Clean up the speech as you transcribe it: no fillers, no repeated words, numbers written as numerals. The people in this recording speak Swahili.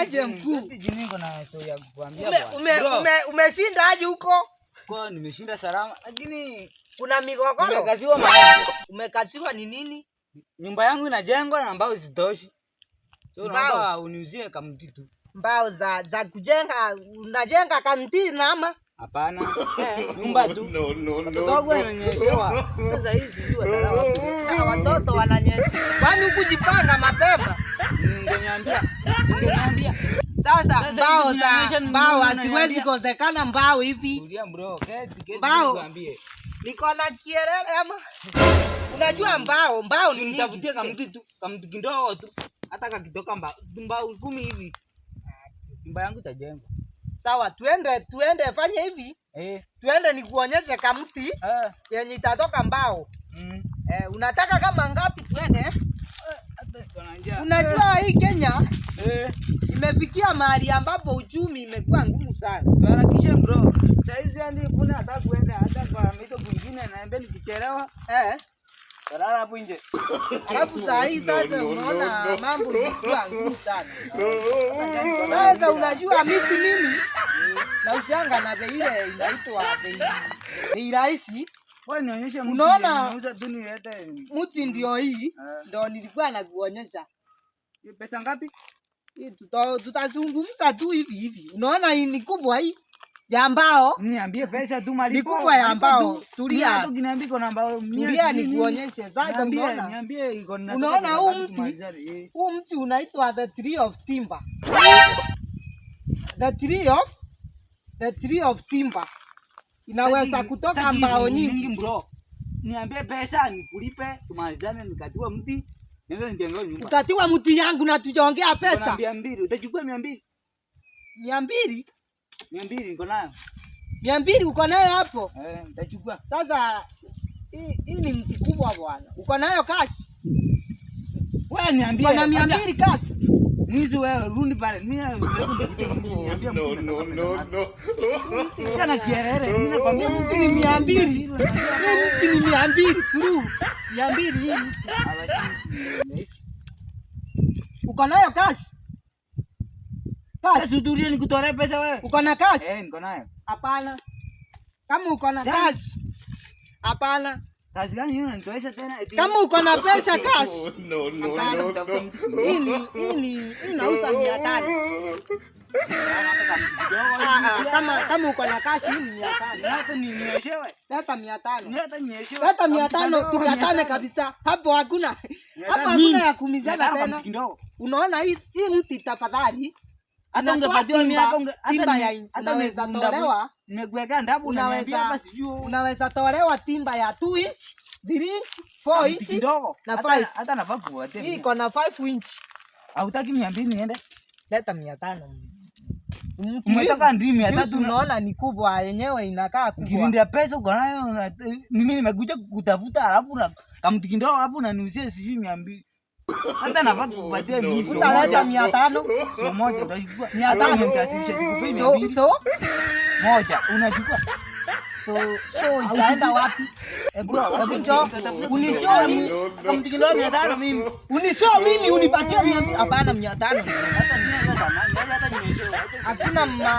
Niaje mkuu? Keti chini, niko na story ya kukuambia Ume, bwana. ume, Bro, umeshinda aje huko? Kwa nimeshinda salama lakini Kuna migogoro? Nimekaziwa mahali. Umekaziwa ni nini? Nyumba yangu inajengwa na mbao zitoshi. So Mbao? naomba uniuzie kamti tu. Mbao za kujenga, unajenga kantina ama? Hapana. Nyumba tu. No, no, Watoto no. wangu wananyeshewa. Sasa hizi sijui watalala wapi. Ah, watoto wananyesha. Kwani hukujipanga mapema? Ungeniambia. Ungeniambia. Sasa Sasa mbao hivi za unanionyesha ni mbao nini haziwezi unaniambia? kosekana mbao hivi. Tulia bro, keti keti Mbao. nikwambie. Niko na kierere ama? Unajua mbao ni nyingi. Nitafutie kamti tu, kamti kidogo tu. Hata kakitoka mbao 10 hivi. Nyumba yangu itajengwa. Sawa, tuende fanye hivi. Tuende nikuonyeshe kamti yenye itatoka mbao. Unataka kama ngapi tuende? Hata niko na njaa. Unajua hii Kenya imefikia mahali ambapo uchumi imekuwa ngumu sana. Tuharakishe bro. Saizi hadi kuna hata kuenda hata kwa mito kwingine naambia nikichelewa talala hapo nje. Alafu saa hii sasa No, no, unaona no. mambo imekuwa ngumu sana. Sasa unajua miti mimi na ushanga na bei ile inaitwa bei rahisi. Wewe nionyeshe mti. Unaona? Nauza tu nilete. Mti ndio hii ndio nilikuwa nakuonyesha. Ni pesa ngapi? Hii tutazungumza tu hivi hivi. Unaona hii ni kubwa hii ya mbao. Niambie pesa tu malipo. Ni kubwa ya Malipo mbao. tu. Tulia. Mimi hata ukiniambia iko na mbao mia Tulia sijui nini. nikuonyeshe. Sasa Niambie, unaona? niambie iko na Unaona pesa huu ngapi mti? tumalizane, eh. Huu mti unaitwa the tree of timber. The tree of timber. Inaweza kutoka Sitaki mbao hizo nyingi. mingi bro. Niambie pesa nikulipe tumalizane nikatiwe mti niende nijenge nyumba. Ukatiwa mti yangu na tujaongea Niko na pesa. 200, utachukua 200? 200? 200 niko nayo. 200 uko nayo hapo? Eh, nitachukua. Sasa hii ni mti kubwa bwana. Uko nayo cash? Wewe niambie. Uko na 200 cash? Mwizi wewe, rudi pale. Mimi na niambie. No, no, no, no. Kana kierere, mimi nakwambia Hii mti ni 200. Hii mti ni 200 true. 200 hii mti. Uko nayo cash? Cash. Sasa utulie nikutolee pesa wewe. Uko na cash? Eh, niko nayo. Hapana. Kama uko na Gani? cash. Hapana. Kazi gani hiyo unanitoesha tena eti? Kama uko na pesa cash. No, no, Hapana. no, no. Hii nauza 500. Kama uko na cash hii ni 500. Hata ninyeshewe. Leta 500. Hata ninyeshewe. Leta 500 tukatane kabisa. Hapo hakuna ya kumizana tena. Unaona hii mti tafadhali. Hata Inatoa ungepatiwa timba, miaka hata timba ya hata inaweza tolewa. Nimekuwekea ndabu unaniambia hapa sijui. Unaweza tolewa timba ya 2 inch, 3 inch, 4 Kamti inch kidogo. na Hata 5. Hata nafaa kupatia. Hii iko na 5 inch. Hautaki 200 niende? Leta 500. Mti Umetoka ndimi mia hii tatu unaona ni kubwa yenyewe inakaa kubwa. Ukirinda pesa uko nayo mimi nimekuja kukutafuta alafu na kamti kidogo alafu unaniuzia sijui 200. Hata nafaa kukupatia No, mimi. no, Utaleta no. 500. So moja utachukua. 500. Nitasilisha sikupei So 200. so Moja unachukua. so itaenda wapi? Hebu njoo. Unishow mimi. Kamti kidogo 500 mimi. Unishow mimi unipatie 200. Hapana 500. Hata sina hiyo thamani. Hata ninyeshewe. Hakuna ma